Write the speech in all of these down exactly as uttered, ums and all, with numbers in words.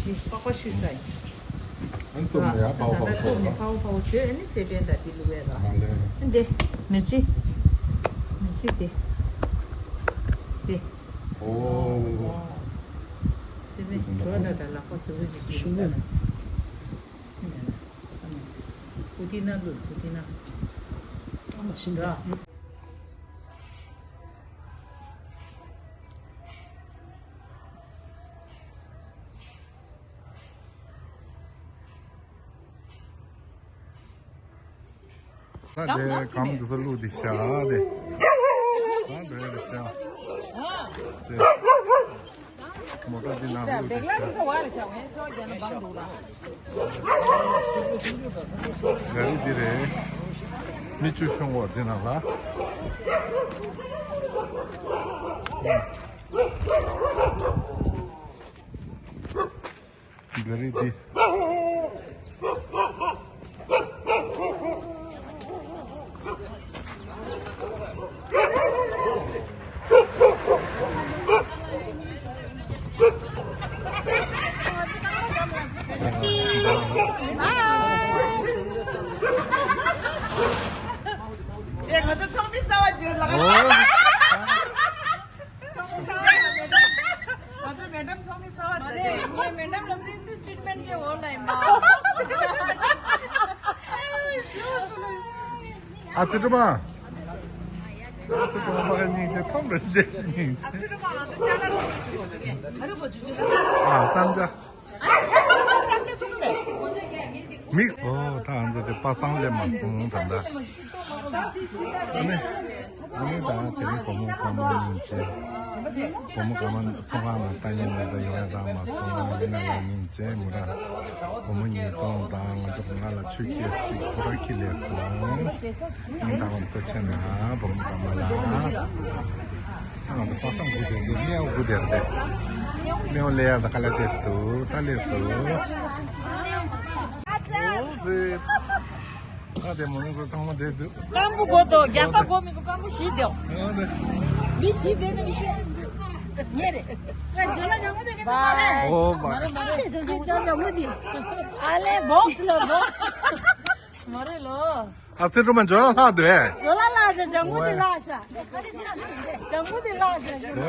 པགས་པ་བཤུས་ཚར་ཡིན། ཨ་ནི་གཏུབ་ནས་ཡར་ཕ་བོ་ཕ་བོ་ཟོས་ལ། ཕ་བོ་ཕ་བོ་ཟོས། ཨ་ནི་སེ་པན་དང་དེ་བླུགས་ཡས་ལ། མ་ལས། འདི། མེ་ལྕེ། མེ་ལྕེ་དེ། དེ། ཨོ། སེ་པན་འགྲོ་ད་ད་ལག་པ་རྫི་བོ་ཅིག་ཞུ་གི་ད། པུ་ཏི་ན་བླུགས། པུ་ཏི་ན། ཨ་མ་ཤི་འདྲ། ད་དེ་སྒམ་དེ་ཚོ་བླུགས་ཏེ་བཞག་དེ། ད་འདྲ་དེ་བཞག་དེ། མོ་ཊ་འདི་ནང་བླུགས་ཏེ་བཞག་ག་རེ་འདི་རེད། མི་བཅུ་ཤོང་བ་འདི་ནང་ལ། ག་རེ་འདི། ཨེ། ང་ཚོ་ཚོགས་མི་གསར་བ་བརྗོད་ལ། ཨོ། ང་ཚོ་མེ་ཌམ་ཚོགས་མི་གསར་བ་རེད། ངས་མེ་ཌམ་ལ་པི་རིན་སེ་སི་ཊི་རི་ཊི་མེན་ཊི་བྱེད་འོ་ལ་ཡིན་པ། ཨ་ཙི་སྒྲོལ་མ། ཨ་ཙི་སྒྲོལ་མ་ཕ་གི་སྙིང་རྗེ་ཐོམ་རེ་འདྲེ་སྙིང་རྗེ། ཨ་བཙན་བྱ། མིག་ཨོ་ད་ང་ཚོ་དེ་པ་སངས་སླེབས་མ་སོང་ད་ལྟ། ཨ་ནི་ཨ་ནི་ད་དེ་རིང་བུ་མོ་བུ་མོ་སྙིང་རྗེ། བུ་མོ་ག་མ་ཚོང་ཁང་ནང་ལྟ་མཁན་མེད་ཙང་ཡོང་ཡ་རག་མ་སོང་། ཡིན་ན་ཡང་སྙིང་རྗེ་མོ་ར། བུ་མོ་ཉིས་སྟོང་དང་ང་ཚོ་ང་ལ་ཆུ་སྐྱེས་ཅིག་ཁོ་ར་ཁྱི་ལས་སོང་། ཡིན་ད་བ་མོ་ཐུགས་རྗེ་ཆེ་ན་བུ་མོ་ག་མ་ལ། ང་ཚོ་པ་སངས་སྒུག་བསྡད་འདུག་སྨེའུ་སྒུག་བསྡད་རེད། སྨེའུ་སླེབས་ཡག་ད་ག་ལེར་བསྡད་འདུག་ད་སླེབས་སོང་། ཨོ་ཙི། ད་དེ་མོ་ནི་ཁོ་ཚང་མ་བསྡད་འདུག་སྐམ་པོ་དགོས་འདུག་རྒྱགས་པ་དགོས་མི་དགོས་སྐམ་པོ་བཞི་འདུག་ཨོ་ཙི། མི་བཞི་བསྡད་ན་མི་ཤོད། ངས་རེད། ང་ཇོ་ལ་ཉང་མོ་དེ་ག་ཚོད་པ་རེད། ཨོ་བ། ཁྱེད་ཇོ་ལ་ཉང་མོ་དེ། ཨ་ལེ་བོགས་ལ་བོགས། མ་རེད་ལོ། ཨ་ཙི་སྒྲོལ་མ་ཇོ་ལ་ལྷག་འདུག་ཨེ། ཇོ་ལ་ལྷག་ཤག་ཇ་མོ་དེ་ལྷག་ཤག་ཇ་མོ་དེ་ལྷག་ཤག་ཇ་མོ།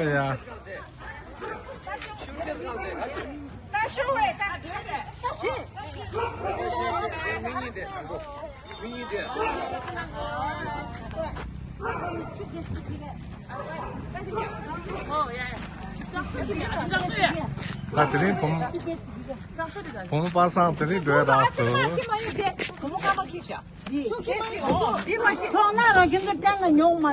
ཨོ་ཡ། ད་དེ་རིང་བུ་མོ་བུ་མོ་པ་སངས་དེ་རིང་འགྲོ་ཡ་རག་སོང་། ཐོག་ན་རང་ཁྱིམ་དུ་བསྟན་ལ་མྱོང་མ།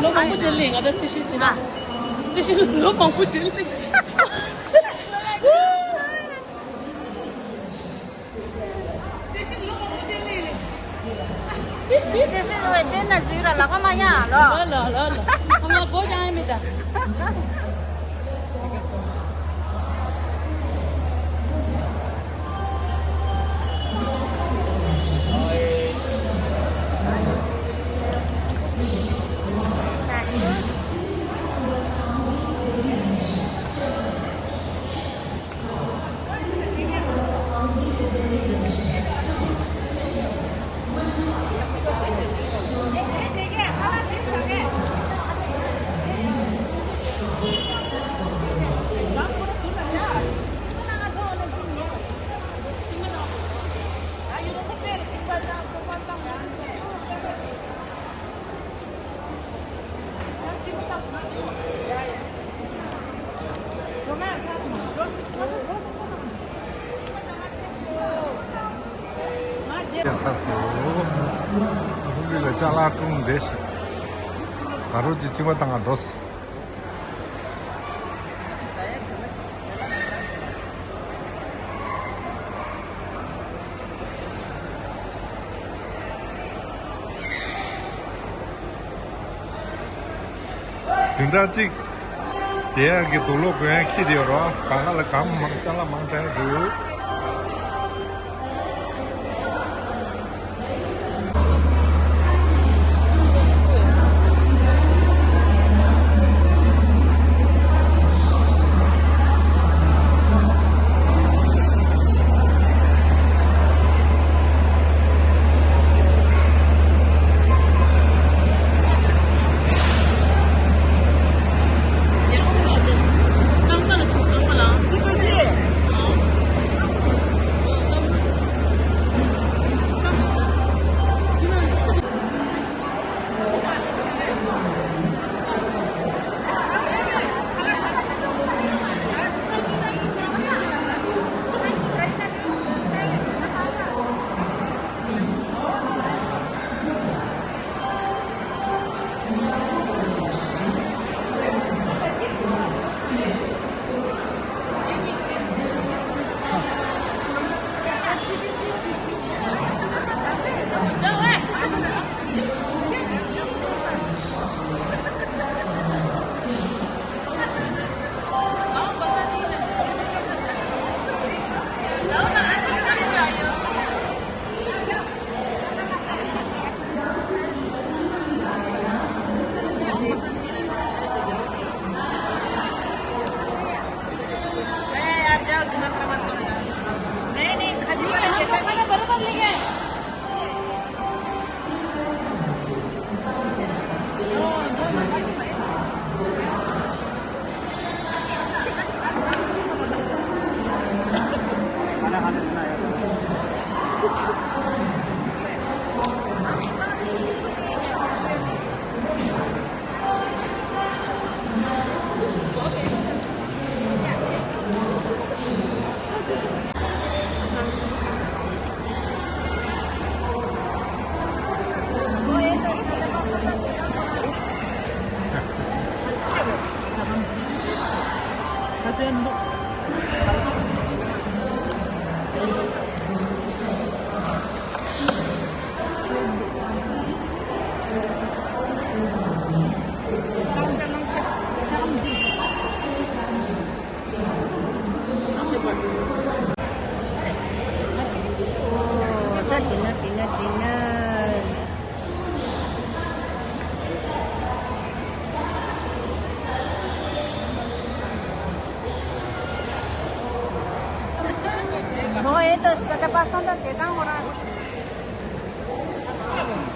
ལོ་མང་པོ་ཅིག་ལས་ང་ད་སི་ཤི་ཅི་ན། སི་ཤི་ལོ་མང་པོ་ཅིག་ལས། སི་ཤི་ལོ་བའི་སྟེང་ན་འཛུལ་ར་ལག་པ་མ་ཉལ་ལོ། ལོ་ལོ་ལོ་ལོ། ཨ་མ་གོ་ཀྱང་ཨེ་མི་ད། ཚར་སོང་། ལྷུག་ལྷུག་ལ་ཅ་ལག་བཀྲུངས་བསྡད་ཤག་ད་རུང་ཅིག་གཅིན་པ་བཏང་ག་འགྲོ། བདུན་ཕྲག་གཅིག་དེ་ཡང་གི་དུག་ལོག་གོན་ཡ་ཁྱི་དེ་རོ་གང་ག་ལ་གང་མང་ཅ་ལག་མང་དྲགས་འདུག་ད་འགྲིག་ན་འགྲིག་ན་འགྲིག་ན། ཁོ་ཨེ་ཏོ་ཤི་ད་ད་པ་སང་ད་དེ་དང་ངོ་རང་ཨེ་ཏོ་ཤི།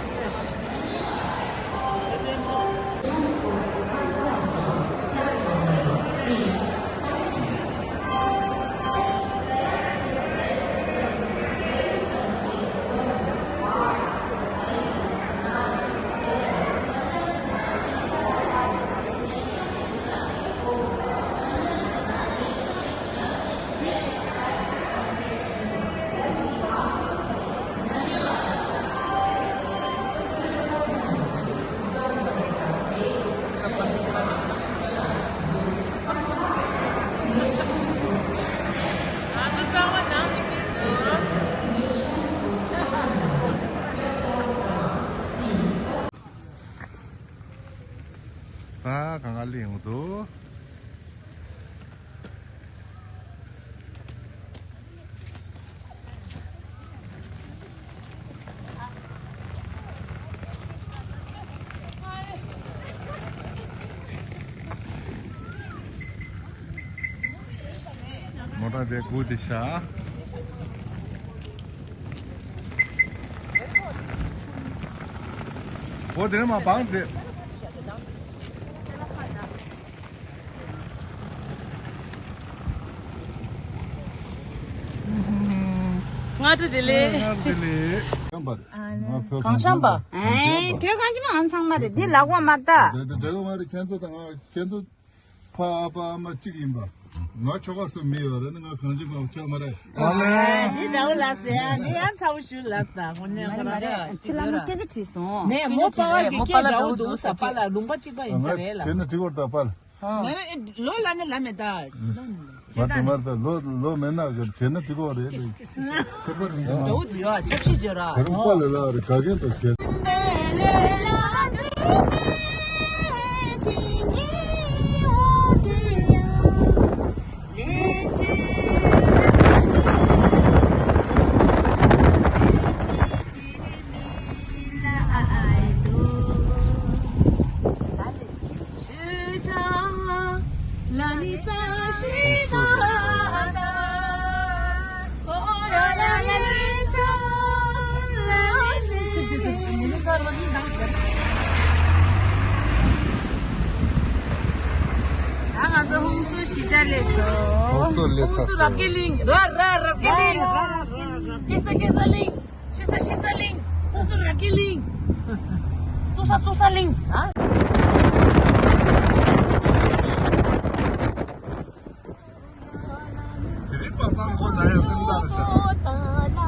ད་གང་ག་ལེན་འོང་དོ། མོ་ཊ་དེ་སྒུག་དེ་ཤ། འོ་དེ་ནས་མ་བང་དེ། སྔ་དྲོ་བདེ་ལེགས། སྔ་དྲོ་བདེ་ལེགས། གང་ཤམ་པ། ཨེ། བོད་གངས་ཅན་པ་ཨང་ཚང་མ་རེད། འདི་ལག་པ་མ་ལྟ། འདི་འདི་འདྲ་བ་མ་རེད། ཁྱེད་ཚོ་དང་ང་ཁྱེད་ཚོ་ཕ་ཨ་ཕ་ཨ་མ་གཅིག་ཡིན་པ། ང་ཁྱོ་ག་སུ་མི་ཡོད་རེད་ན་ང་གངས་ཅན་པ་ཆགས་མ་རེད། ཨ་ལེ། འདི་འདྲ་བོ་ལ་ཟེར་ཨ་འདི་ཡང་ཚ་བོ་ཞུ་ལ་ཟེར་དངོས་གནས་ཁོ་རང་ཚེ་ལ་མོ་སྐད་ཆ་དྲིས་སོང་། ནས་མོ་པ་བ་གི་སྐད་འདྲ་བོ་འདུག་ཟེར་པ་ལ་ལུང་པ་གཅིག་པ་ཡིན་ས་རེད་ལ། བྱས་ན་འགྲིག་གོ་ད་པ་ལ། ང་རང་ཨེ་ལོ་ལ་ནི་ལ་མེད་ད། མ་དེ་མར་ད་ལོ་ལོ་མེད་ན་གི་བྱས་ན་འགྲིག་གོ་རེད་ལེ། ཁེར་པར་ཡིན་ན། འདྲ་བོ་འདུག་ཡ་ཆབ་ཤི་བརྗོད་ར། ཁེར་པ་ལ་ལ་རེ་ག་གེ་ད་བྱས། ཁོང་ཚོ་སླེབས་ཚར་སོང་། རབ་རྒྱས་གླིང་། ར་ར་རབ་རྒྱས་གླིང་། སྐྱེ་ས་སྐྱེ་ས་གླིང་། ཤི་ས་ཤི་ས་གླིང་། ཚུགས་ས་རབ་རྒྱས་གླིང་། བཙུགས་ས་བཙུགས་ས་གླིང་། ཨ། དེ་རིང་པ་སངས་ཁོ་ན་ཡང་སེམས་ཐག་རེད་ཤག་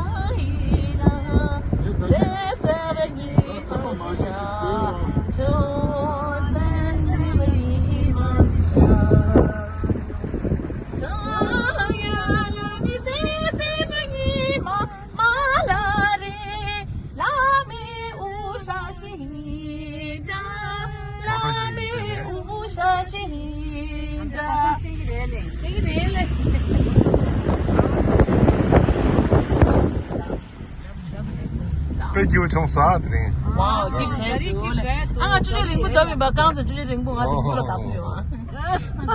དཔེ་སྐྱིད་པོ་བྱུང་ས་དེ་རིང་། ཝའོ། སྐྱིད་ཆེན་འདུག་ལེ། ཨ། ང་ཆུ་ཚོད་རིང་པོ་བསྡད་མིན་པ། རྐང་ཚོད་ཆུ་ཚོད་རིང་པོ་ང་རིང་པོ་ལ་བསྡད་ཀྱི་ཡོད། ཨ།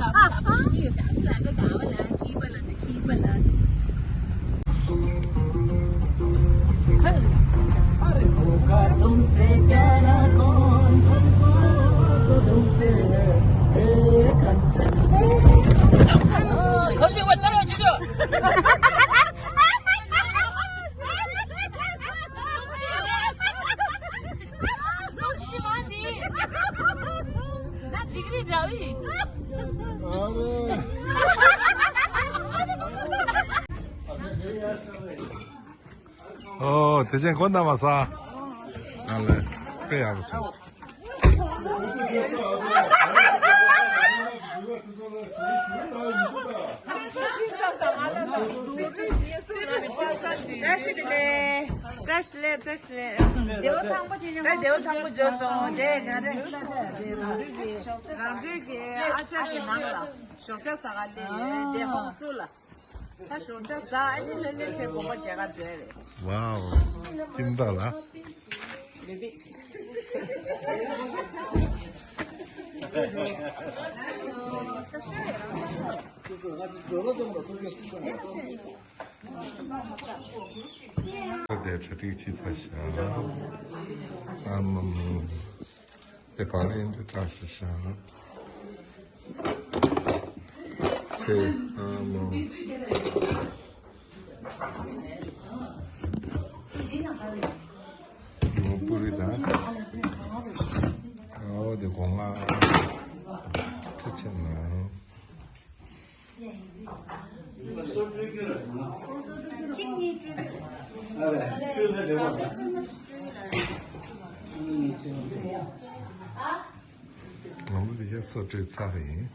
ཨོ། དེ་ཅན་གོ་ན་མ་ས། ཨ་ལེ། དཔེ་ཡག་པོ་བྱུང་། བཀྲ་ཤིས་བདེ་ལེགས། བཀྲ་ཤིས་བདེ་ལེགས། བཀྲ་ཤིས་བདེ་ལེགས། བདེ་བ་ཐང་པོ་བྱས་ནས། བདེ་བ་ཐང་པོ་བྱས་སོང་། དེ་ག་རེ། རང་འགྲུལ་གྱི་ཨ་ཅག་གི་ནང་ལ་ཞོགས་ཇ་ཟ་ག་སླེབས་ཡོད། དེ་ཧོང་སུ་ལ། ད་ཞོགས་ཇ་ཟ། ཨ་ནི་ལྷོད་ལྷོད་བྱས་དགོངས་པ་མཇལ་ག་འགྲོ་ཡ་རེད། ཝའོ། ཁྱིམ་བདག་ལ། དེ་གྲ་སྒྲིག་བྱས་ཚར་ཤག་ཨ་མ་མ། དེ་བར་ལ་ཡིན་དུས་བཀྲ་ཤིས་ཤག་ཚེ། ཨ་མ། མོ་པུ་རི་དང་། ཨོ་དེ་སྒོ་ང་། ཐུགས་ཆེ་གནང་། ང་ཚོ་འདི་ག་སོ་བཀྲུས་ཚར་ཡིན།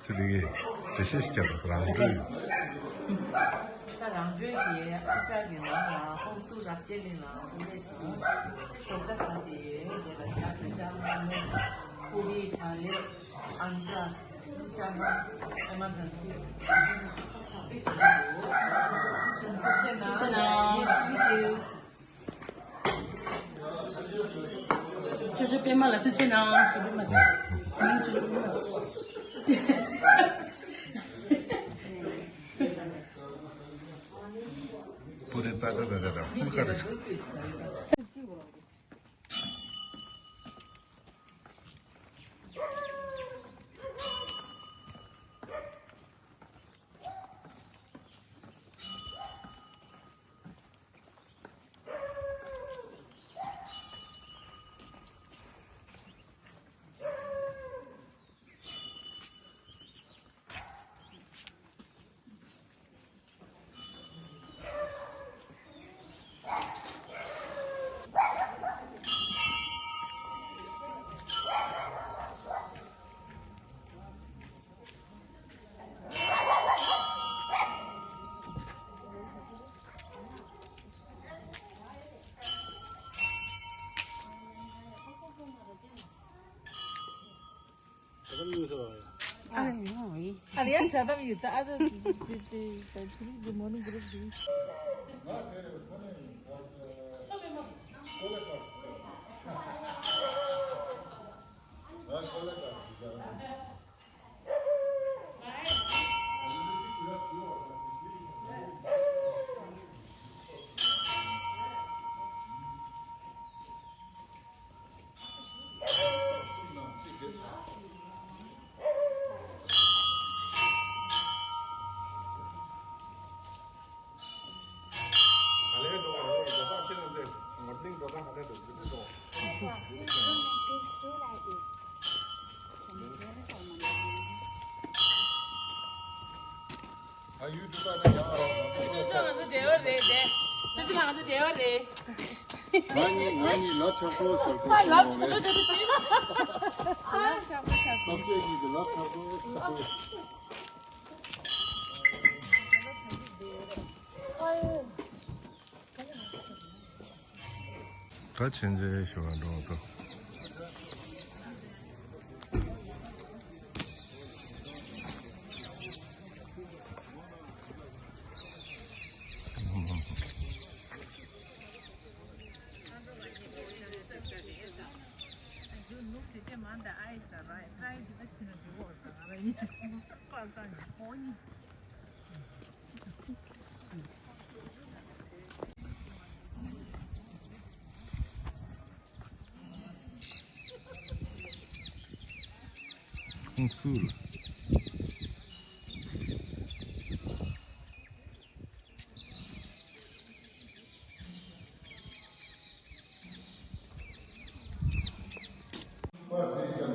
ཚེ་རིང་གིས་འགྲེལ་བཤད་ཞིག་རྒྱག་དང་། རང་གྲོལ། ད་རང་གྲོལ་གྱི་ཨ་ཅག་གི་ནང་ལ་ཧོང་སུ་རབ་རྒྱས་གླིང་ལ་སླེབས་སོང་། ཞོགས་ཇ་ཟ་དེ་ཡོད། དེ་ལ་ཇ་བོད་ཇ། མ་ནོར། པུ་རི། བག་ལེབ། ཨང་ཅག་ཅ་ལག་ཨེ་མ་དང་སི། ཁ་ཚ་དཔེ་ཞིག་འདུག་ཐུགས་རྗེ་གནང་། ཅོ་ཅོ་པད་མ་ལ་ཐུགས་རྗེ་གནང་། ཅོ་ཅོ་པད་མ། ཅོ་ཅོ་པད་མ། པུ་རི་ཏ་ཏ་ཏ་ཏ་ཏ། པུ་ཀ་རེ། བྱ་ཐབས་ཡོད་ད། ཨ་ཙི་ཙི་ཙི་ཙི་ཙི་མོ་ནི་གུ་རུབ་ཙི། ཨ་ཡུལ་གྲུ་པ་ནས་ཡང་རོགས། ཅོ་ཅོ་ང་ཚོ་འབྲེལ་བ་རེད་དེ། ཅོ་ཅོ་ལགས་ང་ཚོ་འབྲེལ་བ་རེད། ང་གཉིས་ང་གཉིས་ལབ་ཆགས་འགྲོ་ཟེར་གྱི། ཨ་ལབ་ཆགས་འགྲོ་ཟེར་གྱི། ཨ་ལབ་ཆགས་འགྲོ་ཟེར་གྱི། ལབ་ཆགས་འགྲོ་ཟེར་གྱི། ད་ཕྱིན་ཆད་ཞུ་བ་འགྲོ་ཐུབ། ཁོང་སུ་ལ།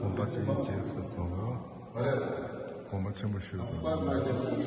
དགོན་པ་ཅིག་བྱས་ཟེར་སོང་ལ། དགོངས་པ་ཆེན་པོ་ཞུ་དགོས།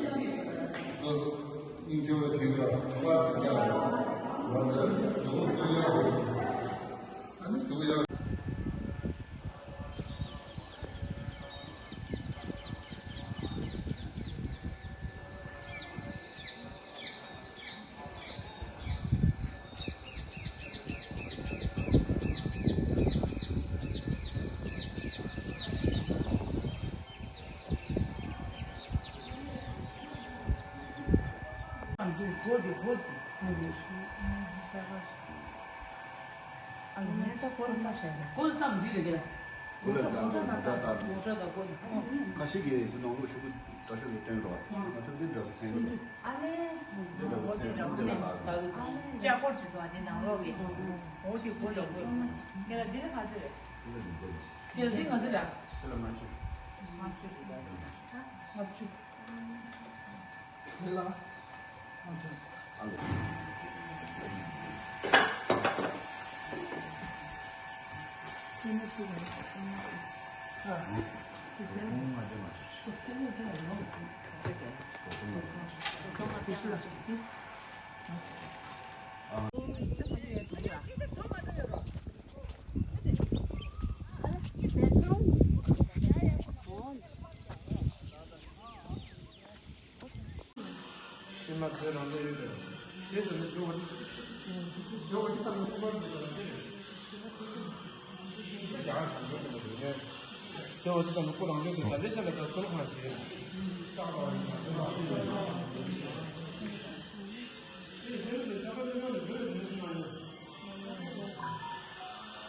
ཁ་ཤས་ཀྱིས་དེ་ནང་ལོགས་ཤོག་གུ་འདྲ་ཤོག་གུ་སྟོན་རོགས། ང་ཚོ་འདི་འདྲ་བོ་ཚན་ཡོད་རེད། ཨ་ལས། འདི་འདྲ་བོ་ཚན་འདི་ལ་ལགས། ལྕགས་སྒོར་ཅིག་འདུག་ཨ། འདི་ནང་ལོགས་ཀྱི། འོ་དེ་སྒོ་ལ་སྒོ། དེ་ལ་འདི་ལ་ག་ཚོད་རེད། དེ་ལ་འདི་ལ། དེ་ལ་འདི་ག་ཚོད་རེད། དེ་ལ་ལྔ་བཅུ། ལྔ་བཅུ་རེད། ལྔ་བཅུ། དེ་ལ། ལྔ་བཅུ། ཨ་ལོ། ཨེ་མ་དེ་རང་ལས་ཡོད་པས། དེ་ཚོ་ནི་ཇོ་བོ་ནི། ཇོ་བོ་ནི་བསམ་བློ་ཁོ་པར་འདུག་པ་དེ་རེད། ཇོ་བོ་ནི་བསམ་བློ་ཁོ་རང་ལས་འདུག་ད་ལས་བྱས་ལ་ད་ཚོར་ཁང་བྱེད།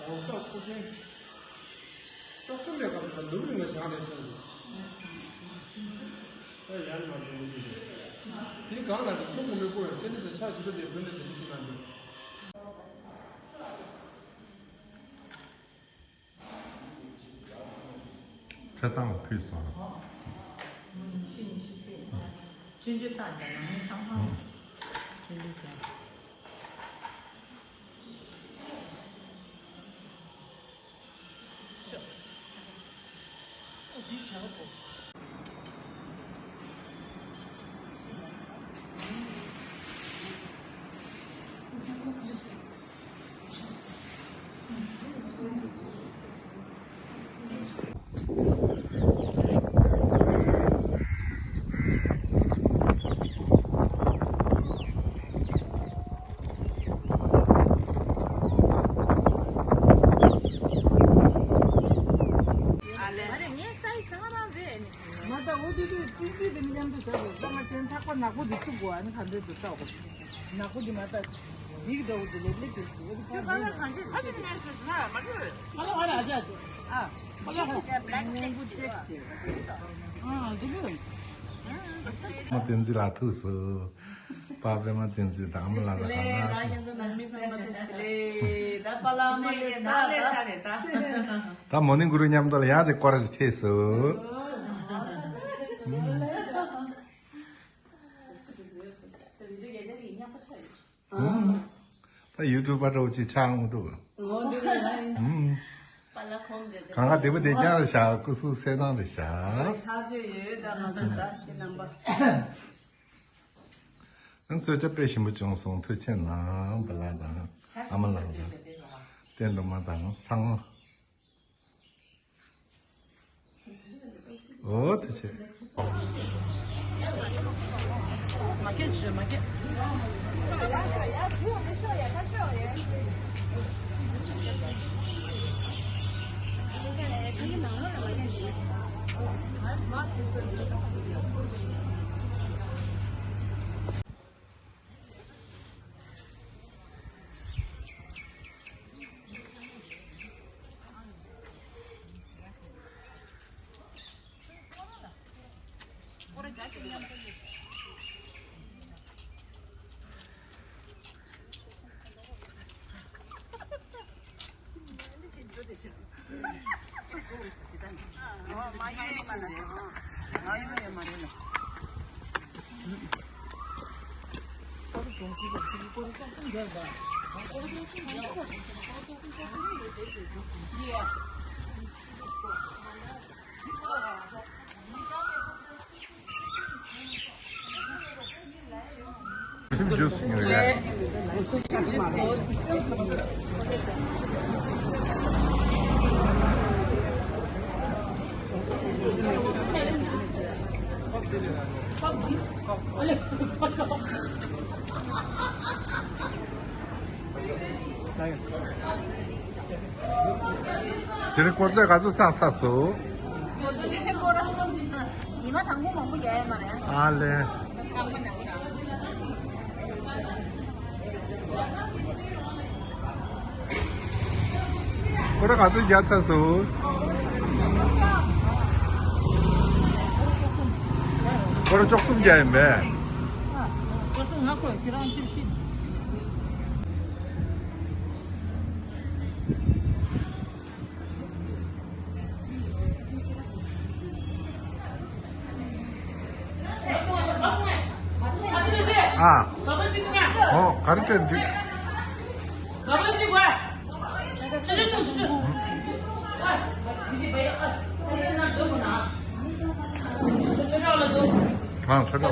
གོང་ས་སྐུ་ཕྲེང་བཅུ་གསུམ་པའི་སྐབས་ལ་ནོར་བུ་ལ་བྱང་རེད་གསུངས་འདུག་ཨ་ཡར་མར་འགྲོ་མི་ཤེས་ཀྱི། དེའི་སྒང་ལ་གི་སྲུང་སྐུ་མི་སྐུ་བའི་སྤྱན་ནི་ས་ཕྱག་བཞི་པ་དེ་བོད་ནས་དེ་ཚོ་ཞིག་གནང་འདུག་ཆ་ཚང་ལ་ཕུལ་སོང་། ཆུང་ཆུང་བཏང་ཀྱང་ནང་མི་ཚང་མ་ཆུང་ཆུང་ཀྱང་། ཟེར་བའི་བླ་མ་ཅན་ཐག་པ་ནག་པོ་འདི་བཙུགས་དགོས། ཨ་ནི་ག་འདྲས་འདུག་ལྟ་དགོས། ནག་པོ་འདི་མ་ལྟ། འདི་གི་འདྲ་བོ་འདི་ལས་ལེགས་འདུག་ཁྱོད་ག་ལ་གང་ཅི་ཨ་ཅི་ནས་ཟེར་ན་མ་གི་རེད། ཨ་ལ་ཨ་ལ་ཨ་ཅག་ཨ་ཨ་ལ་ཧ་ལ་སྔོན་པོ་ཅེག་ཟེར། ཨ་འདི་གི་མ་བསྟན་འཛིན་ལ་ཐུགས་སུ། པ་པདྨ་བསྟན་འཛིན་དང་ཨ་མ་ལགས་དང་གང་ན། ད་མོ་ནི་གུ་རུ་མཉམ་དུ་ལ་ཡང་དེ་སྐོར་ཞིག་ཐེབས་སོ། ད་ཡུ་ཊུབ་པ་འདྲ་བོ་ཅིག་ཆགས་འོང་འདུག་གང་ག་བདེ་པོ་བདེ་རྐྱང་རེད་ཤག་སྐུ་གཟུགས་གསལ་ཐང་རེད་ཤག་ཐག་ཆོད་ཡོད། ད་ང་ཚོ་ད་ཁྱེད་རྣམ་པ། གསོལ་ཇ་དཔེ་ཞིམ་པོ་བྱུང་སོང་། ཐུགས་རྗེ་གནང་། པ་ལགས་དང་ཨ་མ་ལགས་དང་བསྟན་སྒྲོལ་མ་དང་ཚང་མ། ཨོ་ཐུགས་རྗེ་ཆེ། མ་སྐད་ཆེ་མ་སྐད། Juice ཉོ་ཡ། དེ་རིང་སྐོར་རྫས་ག་ཚོད་བསགས་ཚར་སོང་། ཉི་མ་དང་པོ་མང་པོ་རྒྱག་ཡ་མ་རེད། ཨ་ལེ། སྐོར་ར་ག་ཚོད་རྒྱག་ཚར་སོང་། སྐོར་ར་བཅུ་གསུམ་རྒྱག་ཡིན་པས། བཅུ་གསུམ་ང་སྐོར་ཁྱེད་རང་བཅུ་བཞི། ཨ། ཨོ། ག་རེ་སྤྲད་འདུག་ཨ། ཁྲ་ཁྲ།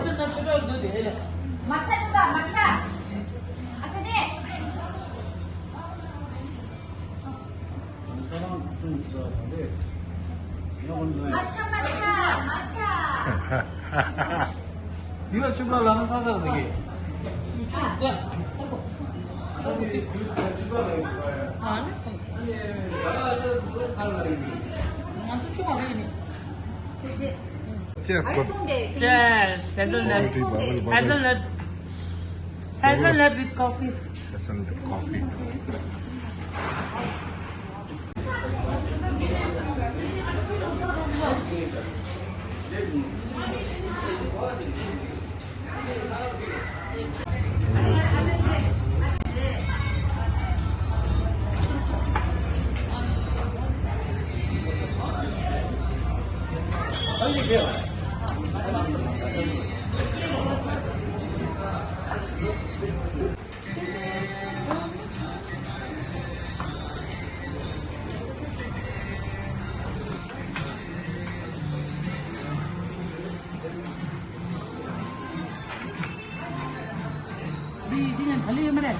མ་ཆ་འདུག་ད་མ་ཆ། ཨ་ཙི་ནི། མ་ཆ་མ་ཆ་མ་ཆ། ཟི་བ་ཆུ་བ་ལ་ན་ས་ས་རུ་གི། ཆུ་ཆུ་དེ། ཨ་ནི། ང་ཚོ་ཆུ་བ་རེད་ནི། Cheers. Cheers. Hazelnut. Hazelnut. Hazelnut with coffee. Hazelnut coffee. འདི་འདི་ཡང་ག་ལེ་ཡོད་མ་རེད།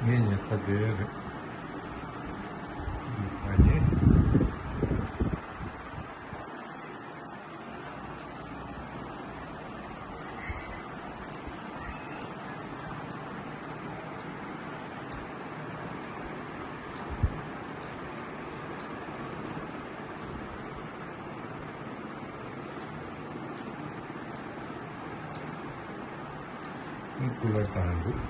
ངས་ཉལ་ས་དེ་རེད། ཅི་འདུག་མ་ཉལ། ཀུ་ལར་བཏང་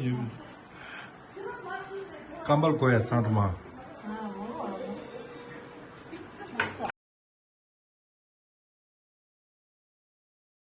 ཡོད། སྐམ་པར་གོ་ཡ་ཚང་དུ་མ།